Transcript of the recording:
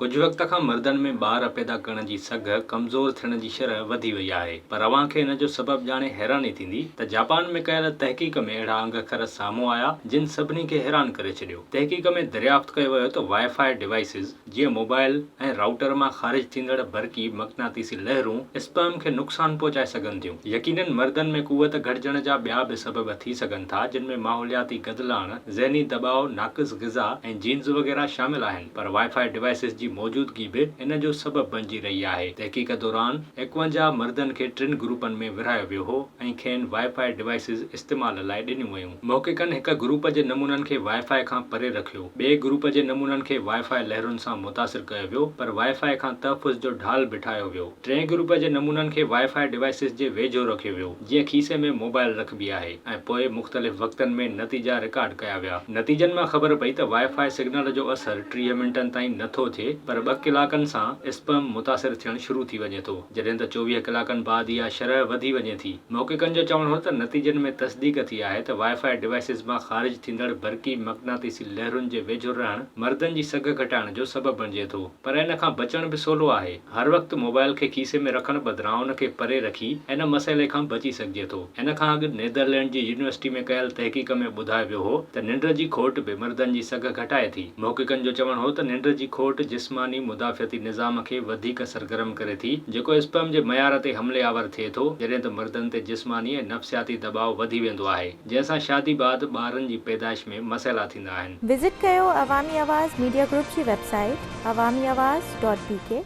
ڪجهه وقت کان مردن ۾ ٻار پيدا ڪرڻ جي سگهه ڪمزور ٿيڻ جي شرح وڌي وئي آهي پر اوهان کي ان جو سبب ڄاڻي حيراني ٿيندي ته جاپان ۾ ڪيل تحقيق ۾ اهڙا انگ اکر سامهون آيا جن سڀني کي حيران ڪري ڇڏيو. تحقيق ۾ دريافت ڪيو ويو ته وائي فائي ڊوائيسز جيئن موبائل ۽ رائوٽر مان خارج ٿيندڙ برقي مقناطيسي لهرون اسپرم کي نقصان پهچائي سگهن ٿيون. يقينن مردن ۾ قوت گهٽجڻ جا ٻيا به سبب ٿي سگهن ٿا جن ۾ ماحولياتي گدلاڻ، ذهني دٻاء، ناقص غذا ۽ جينز وغيره شامل آهن. پر وائي فائي ڊوائيسز جي موجودگي به ان جو سبب بڻجي رهي آهي. تحقيق دوران 51 مردن کي ٽن گروپن ۾ ورهايو ويو هو ۽ کين وائي فائي ڊوائيسز استعمال لاء ڏنيون ويون. محققن هڪ گروپ جي نمونن کي وائي فائي کان پري رکيو، ٻئي گروپ جي نمونن کي وائي فائي لهرن سان متاثر ڪيو ويو پر وائي فائي کان تحفظ جو ڍال به ٺاهيو ويو. ٽئين گروپ جي نمونن کي وائي فائي ڊوائيسز جي ويجهو رکيو ويو، جيئن کيسي ۾ موبائل رکبي آهي ۽ پوء مختلف وقتن ۾ نتيجا رڪارڊ ڪيا ويا. نتيجن مان خبر پئي ته وائي فائي سگنل جو اثر 30 منٽن تائين نه ٿو ٿئي پر ٻه ڪلاڪن سان اسپرم متاثر ٿيڻ شروع ٿي وڃي ٿو، جڏهن ته 24 ڪلاڪن بعد اها شرح وڌي وڃي ٿي. محققن جو چوڻ هو ته نتيجن ۾ تصديق ٿي آهي ته وائي فائي ڊوائيسز مان خارج ٿيندڙ برقي مقناطيسي لهرن جي ويجهو رهڻ مردن جي سگهه گهٽائڻ جو سبب بڻجي ٿو پر ان کان بچڻ به سولو آهي. هر وقت موبائل کي کيسي ۾ رکڻ بدران ان کي پري رکي ان مسئلي کان بچي سگهجي ٿو. ان کان اڳ نيدرلينڊ جي يونيورسٽي ۾ ڪيل تحقيق ۾ ٻڌايو ويو هو ته ننڊ جي کوٽ به مردن جي سگهه گهٽائي ٿي. محققن جو چوڻ هو ته ننڊ جي کوٽ جسماني مدافعتي نظام کي وڌيڪ سرگرم ڪري ٿي جيڪو اسپرم جي معيار تي حملي آور ٿئي ٿو جڏهن ته مردن تي جسماني ۽ نفسياتي دٻاء وڌي ويندو آهي جنهن سان شادي بعد ٻارن جي پيدائش ۾ مسئلا ٿيندا آهن. وزٽ ڪيو عوامي آواز ميڊيا گروپ جي website Awami Awaz dot B K.